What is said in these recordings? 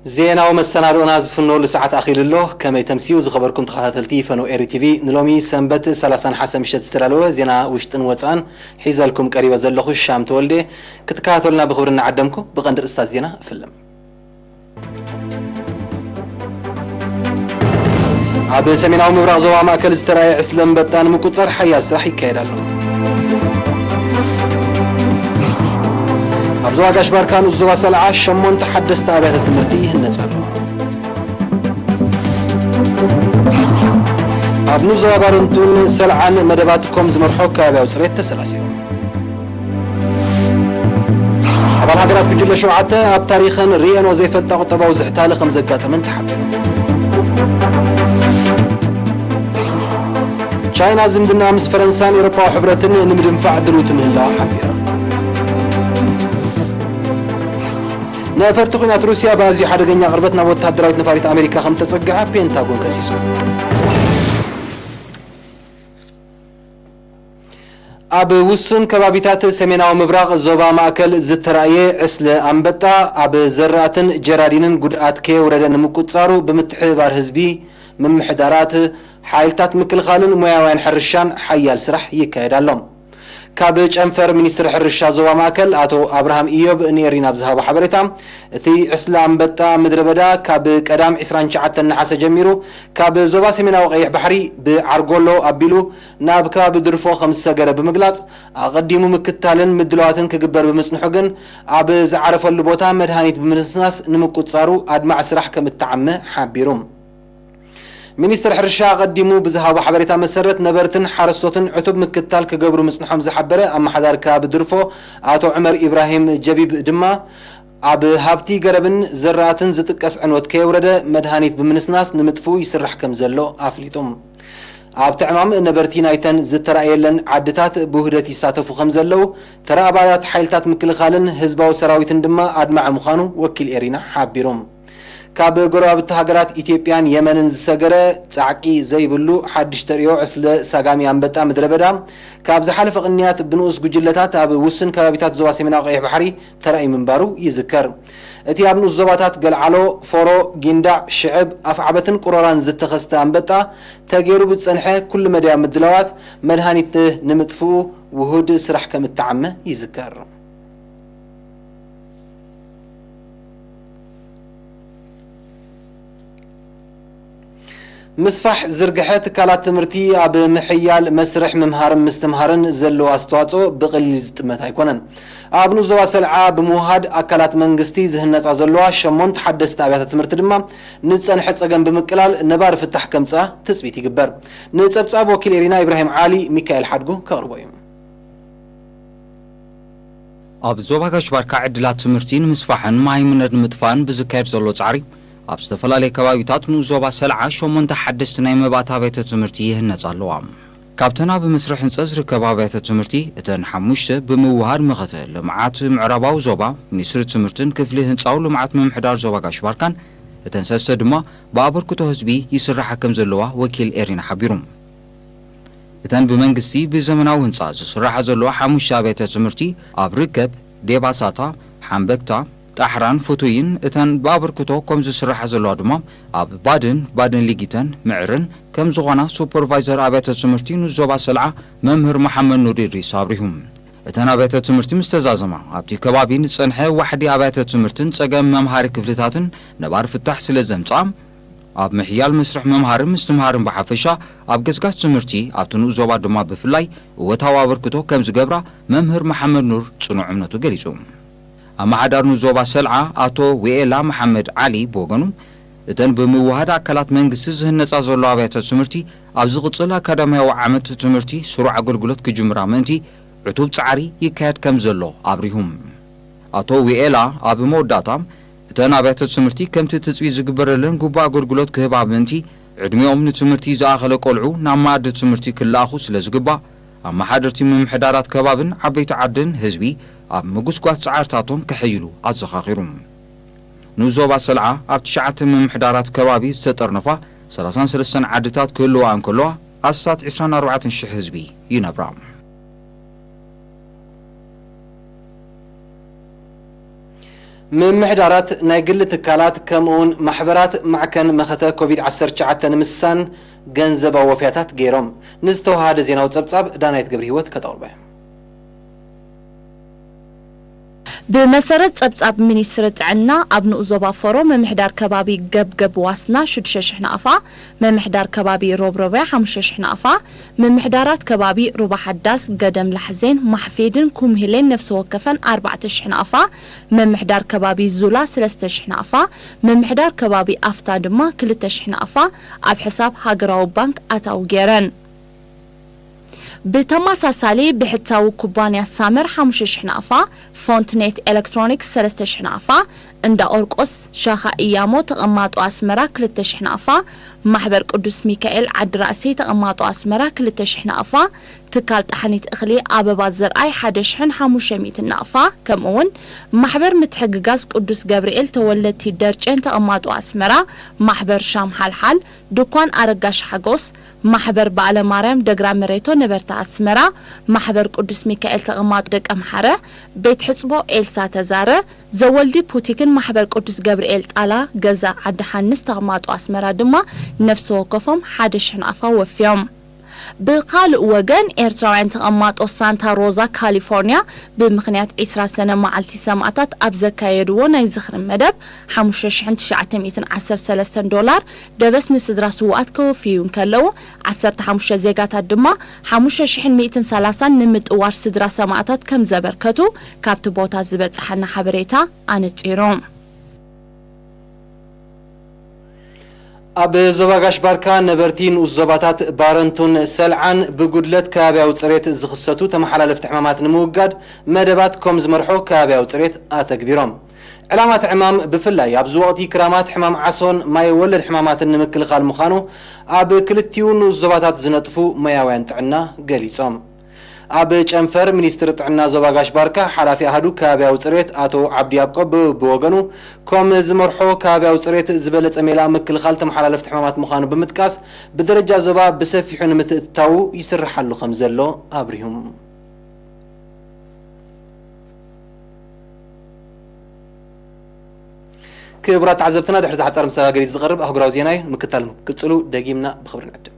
ዜናዊ መሰናድኦና ዝፍነወሉ ሰዓት ኣኺሉ ኣሎ። ከመይ ተምስዩ ዝኸበርኩም ተኸታተልቲ ፈነው ኤሪ ቲቪ፣ ንሎሚ ሰንበት ሰላሳ ነሓሰ ምሸት ዝተዳለወ ዜና ውሽጥን ወጻእን ሒዘልኩም ቀሪበ ዘለኹ ሻም ተወልደ። ክትከታተሉና ብኽብሪ እናዓደምኩ ብቐንዲ ርእስታት ዜና እፍልም። ኣብ ሰሜናዊ ምብራቕ ዞባ ማእከል ዝተራእየ ዕስለ ኣንበጣ ንምቁጽጻር ሓያል ስራሕ ይካየድ ኣሎ። ኣብ ዞባ ጋሽ ባርካ ንኡስ ዞባ ሰልዓ ሸሞንተ ሓደስቲ ኣብያተ ትምህርቲ ይህነጽ ኣሎ። ኣብ ንኡስ ዞባ ባረንቱን ሰልዓን መደባት ኮም ዝመርሖ ከባብያዊ ጽሬት ተሰላሲሉ። ኣባል ሃገራት ጉጅለ ሸውዓተ ኣብ ታሪኸን ርእየንኦ ዘይፈልጣ ቁጠባዊ ዝሕታለ ከም ዘጋጠመን ተሓቢሩ። ቻይና ዝምድና ምስ ፈረንሳን ኤውሮጳዊ ሕብረትን ንምድንፋዕ ድልውቲ ምህላዋ ሓቢራ። ነፈርቲ ኲናት ሩስያ ብኣዝዩ ሓደገኛ ቅርበት ናብ ወተሃደራዊት ነፋሪት ኣሜሪካ ከም ተጸግዐ ፔንታጎን ከሲሱ። ኣብ ውሱን ከባቢታት ሰሜናዊ ምብራቕ ዞባ ማእከል ዝተራእየ ዕስለ ኣንበጣ ኣብ ዘራእትን ጀራዲንን ጉድኣት ከየውረደ ንምቁጽጻሩ ብምትሕብባር ህዝቢ፣ ምምሕዳራት፣ ሓይልታት ምክልኻልን ሞያውያን ሕርሻን ሓያል ስራሕ ይካየድ ኣሎ። ካብ ጨንፈር ሚኒስትሪ ሕርሻ ዞባ ማእከል ኣቶ ኣብርሃም ኢዮብ ንኤሪና ኣብ ዝሃቦ ሓበሬታ፣ እቲ ዕስለ ኣንበጣ ምድረ በዳ ካብ ቀዳም ዕስራን ትሽዓተን ነሓሰ ጀሚሩ ካብ ዞባ ሰሜናዊ ቀይሕ ባሕሪ ብዓርጎሎ ኣቢሉ ናብ ከባቢ ድርፎ ከም ዝሰገረ ብምግላጽ፣ ኣቐዲሙ ምክትታልን ምድላዋትን ክግበር ብምጽንሑ ግን፣ ኣብ ዝዓረፈሉ ቦታ መድሃኒት ብምንስናስ ንምቁጽጻሩ ኣድማዒ ስራሕ ከም እተዓመ ሓቢሩ። ሚኒስትር ሕርሻ ኣቐዲሙ ብዝሃቦ ሓበሬታ መሰረት፣ ነበርትን ሓረስቶትን ዕቱብ ምክትታል ክገብሩ ምጽንሖም ዝሓበረ ኣመሓዳሪ ከባቢ ድርፎ ኣቶ ዑመር ኢብራሂም ጀቢብ ድማ፣ ኣብ ሃብቲ ገረብን ዘራእትን ዝጥቀስ ዕንወት ከየውረደ መድሃኒት ብምንስናስ ንምጥፍኡ ይስራሕ ከም ዘሎ ኣፍሊጡ። ኣብቲ ዕማም ነበርቲ ናይተን ዝተራእየለን ዓድታት ብውህደት ይሳተፉ ከም ዘለዉ፣ ተራ ኣባላት ሓይልታት ምክልኻልን ህዝባዊ ሰራዊትን ድማ ኣድማዒ ምዃኑ ወኪል ኤሪና ሓቢሩ። ካብ ጎረባብቲ ሃገራት ኢትዮጵያን የመንን ዝሰገረ ጻዕቂ ዘይብሉ ሓድሽ ተርእዮ ዕስለ ሳጋሚ ኣንበጣ ምድረ በዳ፣ ካብ ዝሓለፈ ቅንያት ብንኡስ ጉጅለታት ኣብ ውስን ከባቢታት ዞባ ሰሜናዊ ቀይሕ ባሕሪ ተራእዩ ምንባሩ ይዝከር። እቲ ኣብ ንኡስ ዞባታት ገልዓሎ፣ ፎሮ፣ ጊንዳዕ፣ ሽዕብ፣ ኣፍዓበትን ቁሮራን ዝተኸስተ ኣንበጣ፣ ተገይሩ ብዝጸንሐ ኩሉ መደያ ምድላዋት መድሃኒት ንምጥፍኡ ውሁድ ስራሕ ከም እተዓመ ይዝከር። ምስፋሕ ዝርግሐ ትካላት ትምህርቲ ኣብ ምሕያል መስርሕ ምምሃርን ምስትምሃርን ዘለዎ ኣስተዋጽኦ ብቐሊል ዝጥመት ኣይኮነን። ኣብ ንኡስ ዞባ ሰልዓ ብምውሃድ ኣካላት መንግስቲ ዝህነጻ ዘለዋ ሸሞንተ ሓደስቲ ኣብያተ ትምህርቲ ድማ ንዝጸንሐ ጸገም ብምቅላል ነባሪ ፍታሕ ከምጽኣ ትጽቢት ይግበር። ንጸብጻብ ወኪል ኤሪና ኢብራሂም ዓሊ ሚካኤል ሓድጉ ከቕርቦ እዩ። ኣብ ዞባ ጋሽ ባርካ ዕድላት ትምህርቲ ንምስፋሕን መሃይምነት ንምጥፋእን ብዝካየድ ዘሎ ጻዕሪ፣ ኣብ ዝተፈላለየ ከባቢታት ንኡስ ዞባ ሰልዓ ሸሞንተ ሓደስቲ ናይ መባእታ ኣብያተ ትምህርቲ ይህነጻ ኣለዋ። ካብተን ኣብ መስርሕ ህንጸት ዝርከባ ኣብያተ ትምህርቲ፣ እተን ሓሙሽተ ብምውሃድ መኸተ ልምዓት ምዕራባዊ ዞባ፣ ሚኒስትሪ ትምህርትን ክፍሊ ህንጻዊ ልምዓት ምምሕዳር ዞባ ጋሽ ባርካን፣ እተን ሰለስተ ድማ ብኣበርክቶ ህዝቢ ይስራሓ ከም ዘለዋ ወኪል ኤሪና ሓቢሩ። እተን ብመንግስቲ ብዘመናዊ ህንጻ ዝስራሓ ዘለዋ ሓሙሽተ ኣብያተ ትምህርቲ ኣብ ርከብ ዴባሳታ፣ ሓምበክታ፣ ጣሕራን ፍቱይን፣ እተን ብኣበርክቶ ከም ዝስራሓ ዘለዋ ድማ ኣብ ባድን፣ ባድን ሊጊተን፣ ምዕርን ከም ዝኾና ሱፐርቫይዘር ኣብያተ ትምህርቲ ንዞባ ሰልዓ መምህር መሓመድ ኑር ኢድሪስ ኣብሪሁ። እተን ኣብያተ ትምህርቲ ምስ ተዛዘማ፣ ኣብቲ ከባቢ ንዝጸንሐ ዋሕዲ ኣብያተ ትምህርትን ጸገም መምሃሪ ክፍልታትን ነባሪ ፍታሕ ስለ ዘምጽኣ፣ ኣብ ምሕያል መስርሕ ምምሃርን ምስትምሃርን ብሓፈሻ፣ ኣብ ገስጋስ ትምህርቲ ኣብቲ ንኡስ ዞባ ድማ ብፍላይ እወታዊ ኣበርክቶ ከም ዝገብራ መምህር መሓመድ ኑር ጽኑዕ እምነቱ ገሊጹ። ኣመሓዳሪ ንኡስ ዞባ ሰልዓ ኣቶ ዊኤላ መሓመድ ዓሊ ብወገኑ፣ እተን ብምውሃድ ኣካላት መንግስቲ ዝህነጻ ዘሎ ኣብያተ ትምህርቲ ኣብ ዝቕጽል ኣካዳምያዊ ዓመት ትምህርቲ ስሩዕ ኣገልግሎት ክጅምራ ምእንቲ ዕቱብ ጻዕሪ ይካየድ ከም ዘሎ ኣብሪሁ። ኣቶ ዊኤላ ኣብ መወዳእታ፣ እተን ኣብያተ ትምህርቲ ከምቲ ትጽቢት ዝግበረለን ግቡእ ኣገልግሎት ክህባ ምእንቲ፣ ዕድሚኦም ንትምህርቲ ዝኣኸለ ቆልዑ ናብ መኣዲ ትምህርቲ ክለኣኹ ስለ ዝግባእ፣ ኣመሓደርቲ ምምሕዳራት ከባብን ዓበይቲ ዓድን ህዝቢ ኣብ ምጉስጓስ ጻዕርታቶም ከሐይሉ ኣዘኻኺሩ። ንኡስ ዞባ ሰልዓ ኣብ ትሽዓተ ምምሕዳራት ከባቢ ዝተጠርነፋ ሰላሳን ሰለስተን ዓድታት ክህልዋ እንከለዋ፣ ኣስታት ዕስራን ኣርባዕተን ሽሕ ህዝቢ ይነብራ። ምምሕዳራት፣ ናይ ግሊ ትካላት ከምኡውን ማሕበራት ማዕከን መኸተ ኮቪድ ዓሰርተ ትሽዓተ ንምስሳን ገንዘባዊ ወፍያታት ገይሮም። ንዝተወሃደ ዜናዊ ጸብጻብ ዳናይት ገብረ ህይወት ከተቕርቦ እያ። ብመሰረት ጸብጻብ ሚኒስትሪ ጥዕና፣ ኣብ ንኡስ ዞባ ፈሮ ምምሕዳር ከባቢ ገብገብ ዋስና ሽዱሽተ ሽሕ ናቕፋ፣ ምምሕዳር ከባቢ ሮብሮብያ ሓሙሽተ ሽሕ ናቕፋ፣ ምምሕዳራት ከባቢ ሩባ ሓዳስ፣ ገደም ላሕዜን፣ ማሕፌድን ኩምሂሌን ነፍሲ ወከፈን ኣርባዕተ ሽሕ ናቕፋ፣ ምምሕዳር ከባቢ ዙላ ሰለስተ ሽሕ ናቕፋ፣ ምምሕዳር ከባቢ ኣፍታ ድማ ክልተ ሽሕ ናቕፋ ኣብ ሕሳብ ሃገራዊ ባንክ ኣታዊ ገይረን። ብተመሳሳሊ ብሕታዊ ኩባንያ ሳመር ሓሙሽተ ሽሕ ናቕፋ፣ ፎንትኔት ኤሌክትሮኒክስ ሰለስተ ሽሕ ናቕፋ፣ እንዳ ኦርቆስ ሻኻ እያሞ ተቐማጦ ኣስመራ ክልተ ሽሕ ናቕፋ፣ ማሕበር ቅዱስ ሚካኤል ዓዲ ራእሲ ተቐማጦ ኣስመራ ክልተ ሽሕ ናቕፋ፣ ትካል ጣሕኒት እኽሊ ኣበባ ዘርኣይ ሓደ ሽሕን ሓሙሽተ ሚእትን ናቕፋ፣ ከምኡውን ማሕበር ምትሕግጋዝ ቅዱስ ገብርኤል ተወለድቲ ደርጨን ተቐማጦ ኣስመራ፣ ማሕበር ሻም ሓልሓል፣ ድኳን ኣረጋሽ ሓጎስ፣ ማሕበር በዓለ ማርያም ደግራ መሬቶ ነበርታ ኣስመራ፣ ማሕበር ቅዱስ ሚካኤል ተቐማጦ ደቀምሓረ፣ ቤት ሕጽቦ ኤልሳ ተዛረ፣ ዘወልዲ ቡቲክን ማሕበር ቅዱስ ገብርኤል ጣላ ገዛ ዓዲ ሓንስ ተቐማጦ ኣስመራ ድማ ነፍሲ ወከፎም ሓደ ሽሕ ናቕፋ ወፍዮም። ብኻልእ ወገን፣ ኤርትራውያን ተቐማጦ ሳንታ ሮዛ ካሊፎርኒያ ብምኽንያት ዕስራ ሰነ መዓልቲ ሰማእታት ኣብ ዘካየድዎ ናይ ዝኽሪ መደብ፣ ሓሙሽተ ሽሕን ትሽዓተ ሚእትን ዓሰርተ ሰለስተን ዶላር ደበስ ንስድራ ስዉኣት ከወፍዩ እንከለዉ፣ ዓሰርተ ሓሙሽተ ዜጋታት ድማ ሓሙሽተ ሽሕን ሚእትን ሰላሳን ንምጥዋር ስድራ ሰማእታት ከም ዘበርከቱ ካብቲ ቦታ ዝበጽሓና ሓበሬታ ኣነጺሩ። ኣብ ዞባ ጋሽ ባርካ ነበርቲ ንኡስ ዞባታት ባረንቱን ሰልዓን ብጉድለት ከባብያዊ ጽሬት ዝኽሰቱ ተመሓላለፍቲ ሕማማት ንምውጋድ መደባት ኮም ዝመርሖ ከባብያዊ ጽሬት ኣተግቢሮም። ዕላማ እቲ ዕማም ብፍላይ ኣብዚ ወቕቲ ክራማት ሕማም ዓሶን ማይ ወለድ ሕማማትን ንምክልኻል ምዃኑ ኣብ ክልቲኡ ንኡስ ዞባታት ዝነጥፉ ሞያውያን ጥዕና ገሊጾም። ኣብ ጨንፈር ሚኒስትሪ ጥዕና ዞባ ጋሽ ባርካ ሓላፊ ኣሃዱ ከባብያዊ ጽሬት ኣቶ ዓብዲ ያዕቆብ ብወገኑ፣ ኮም ዝመርሖ ከባብያዊ ጽሬት ዝበለጸ ሜላ ምክልኻል ተመሓላለፍቲ ሕማማት ምዃኑ ብምጥቃስ፣ ብደረጃ ዞባ ብሰፊሑ ንምትእትታዉ ይስርሓሉ ከም ዘሎ ኣብሪሁ። ክቡራት ተዓዘብትና፣ ድሕሪ ዝሓጸረ መሰጋገሪት ዝቐርብ ኣህጉራዊ ዜና እዩ። ምክታል ክትቅጽሉ ደጊምና ብኽብሪ ንዕድም።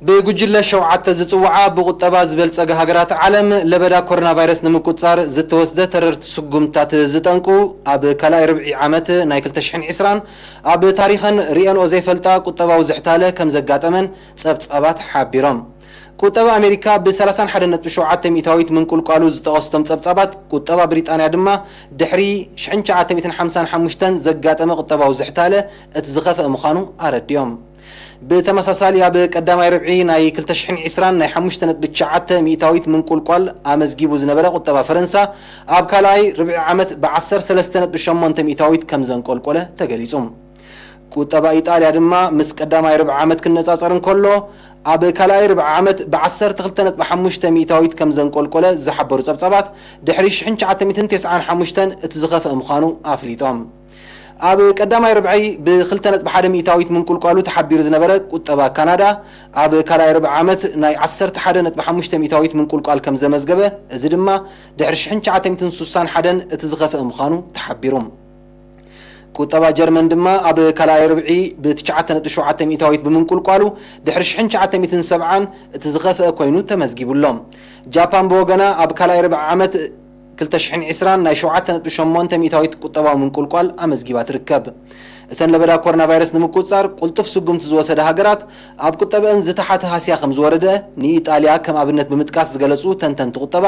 ብጉጅለ ሸውዓተ ዝጽውዓ ብቁጠባ ዝበልጸጋ ሃገራት ዓለም ለበዳ ኮሮና ቫይረስ ንምቁጽጻር ዝተወስደ ተረርቲ ስጉምትታት ዝጠንቁ፣ ኣብ ካልኣይ ርብዒ ዓመት ናይ ክልተ ሽሕን ዕስራን ኣብ ታሪኸን ርእየንኦ ዘይፈልጣ ቁጠባዊ ዝሕታለ ከም ዘጋጠመን ጸብጻባት ሓቢሮም። ቁጠባ ኣሜሪካ ብ ሰላሳን ሓደን ነጥቢ ሸውዓተ ሚእታዊት ምንቁልቋሉ ዝጠቐሱቶም ጸብጻባት፣ ቁጠባ ብሪጣንያ ድማ ድሕሪ ሽሕን ትሽዓተ ሚእትን ሓምሳን ሓሙሽተን ዘጋጠመ ቁጠባዊ ዝሕታለ እቲ ዝኸፍአ ምዃኑ ኣረዲኦም። ብተመሳሳሊ፣ ኣብ ቀዳማይ ርብዒ ናይ ክልተ ሽሕን ዕስራን ናይ ሓሙሽተ ነጥቢ ትሽዓተ ሚእታዊት ምንቁልቋል ኣመዝጊቡ ዝነበረ ቁጠባ ፈረንሳ፣ ኣብ ካልኣይ ርብዒ ዓመት ብ ዓሰርተ ሰለስተ ነጥቢ ሸሞንተ ሚእታዊት ከም ዘንቆልቆለ ተገሊጹ። ቁጠባ ኢጣልያ ድማ ምስ ቀዳማይ ርብዒ ዓመት ክነጻጸር እንከሎ፣ ኣብ ካልኣይ ርብዒ ዓመት ብ ዓሰርተ ክልተ ነጥቢ ሓሙሽተ ሚእታዊት ከም ዘንቆልቆለ ዝሓበሩ ጸብጻባት፣ ድሕሪ ሽሕን ትሽዓተ ሚእትን ተስዓን ሓሙሽተን እቲ ዝኸፍአ ምዃኑ ኣፍሊጦም። ኣብ ቀዳማይ ርብዒ ብ ክልተ ነጥቢ ሓደ ሚእታዊት ምንቁልቋሉ ተሓቢሩ ዝነበረ ቁጠባ ካናዳ፣ ኣብ ካልኣይ ርብዒ ዓመት ናይ ዓሰርተ ሓደ ነጥቢ ሓሙሽተ ሚእታዊት ምንቁልቋል ከም ዘመዝገበ፣ እዚ ድማ ድሕሪ ሽሕን ትሽዓተ ሚእትን ስሳን ሓደን እቲ ዝኸፍአ ምዃኑ ተሓቢሩ። ቁጠባ ጀርመን ድማ ኣብ ካልኣይ ርብዒ ብ ትሽዓተ ነጥቢ ሸውዓተ ሚእታዊት ብምንቁልቋሉ፣ ድሕሪ ሽሕን ትሽዓተ ሚእትን ሰብዓን እቲ ዝኸፍአ ኮይኑ ተመዝጊቡ ኣሎ። ጃፓን ብወገና፣ ኣብ ካልኣይ ርብዒ ዓመት ክልተ ሽሕን ዕስራን ናይ ሸውዓተ ነጥቢ ሸሞንተ ሚእታዊት ቁጠባዊ ምንቁልቋል ኣመዝጊባ ትርከብ። እተን ለበዳ ኮሮና ቫይረስ ንምቁጽጻር ቅልጡፍ ስጉምቲ ዝወሰዳ ሃገራት፣ ኣብ ቁጠበአን ዝተሓተ ሃስያ ከም ዝወረደ ንኢጣልያ ከም ኣብነት ብምጥቃስ ዝገለጹ ተንተንቲ ቁጠባ፣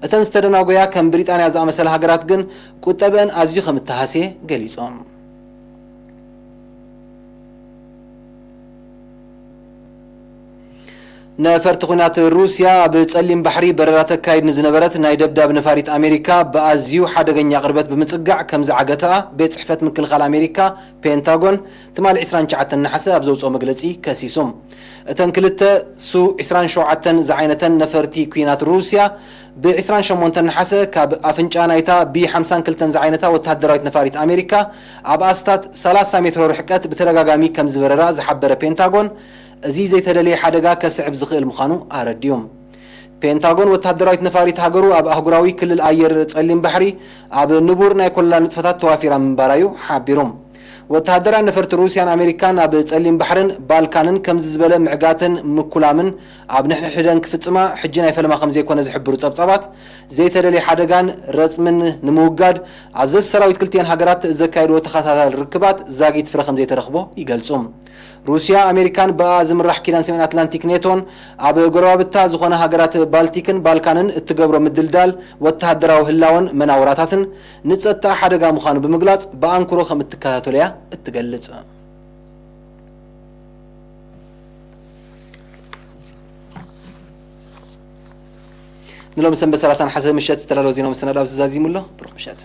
እተን ዝተደናጎያ ከም ብሪጣንያ ዝኣመሰላ ሃገራት ግን ቁጠበአን ኣዝዩ ከም እተሃስየ ገሊጾም። ነፈርቲ ኲናት ሩስያ ኣብ ጸሊም ባሕሪ በረራ ተካይድ ንዝነበረት ናይ ደብዳብ ነፋሪት ኣሜሪካ ብኣዝዩ ሓደገኛ ቅርበት ብምጽጋዕ ከም ዝዓገተኣ ቤት ጽሕፈት ምክልኻል ኣሜሪካ ፔንታጎን ትማሊ ዕስራን ትሽዓተን ነሓሰ ኣብ ዘውጽኦ መግለጺ ከሲሱ። እተን ክልተ ሱ ዕስራን ሸውዓተን ዝዓይነተን ነፈርቲ ኲናት ሩስያ ብ ዕስራን ሸሞንተን ነሓሰ ካብ ኣፍንጫ ናይታ ቢ ሓምሳን ክልተን ዝዓይነታ ወተሃደራዊት ነፋሪት ኣሜሪካ ኣብ ኣስታት ሰላሳ ሜትሮ ርሕቀት ብተደጋጋሚ ከም ዝበረራ ዝሓበረ ፔንታጎን፣ እዚ ዘይተደለየ ሓደጋ ከስዕብ ዝኽእል ምዃኑ ኣረዲኡ። ፔንታጎን ወተሃደራዊት ነፋሪት ሃገሩ ኣብ ኣህጉራዊ ክልል ኣየር ጸሊም ባሕሪ ኣብ ንቡር ናይ ኮለላ ንጥፈታት ተዋፊራ ምንባራ'ዩ ሓቢሩ። ወተሃደራን ነፈርቲ ሩስያን ኣሜሪካን ኣብ ጸሊም ባሕርን ባልካንን ከምዚ ዝበለ ምዕጋትን ምኩላምን ኣብ ንሕድሕደን ክፍጽማ ሕጂ ናይ ፈለማ ከም ዘይኮነ ዝሕብሩ ጸብጻባት፣ ዘይተደልየ ሓደጋን ረጽምን ንምውጋድ ኣዘዝቲ ሰራዊት ክልቲኤን ሃገራት ዘካየድዎ ተኸታታሊ ርክባት ዛጊት ፍረ ከም ዘይተረኽቦ ይገልጹ። ሩስያ ኣሜሪካን ብኣ ዝምራሕ ኪዳን ሰሜን ኣትላንቲክ ኔቶን ኣብ ጎረባብታ ዝኾነ ሃገራት ባልቲክን ባልካንን እትገብሮ ምድልዳል ወተሃደራዊ ህላወን መናውራታትን ንጸጥታ ሓደጋ ምዃኑ ብምግላጽ ብኣንክሮ ከም እትከታተሎ እያ እትገልጽ። ንሎሚ ሰንበት ሰላሳ ነሓሰ ምሸት ዝተዳለወ ዜና መሰናዶ ኣብዚ ዛዚሙ ኣሎ። ብሩኽ ምሸት።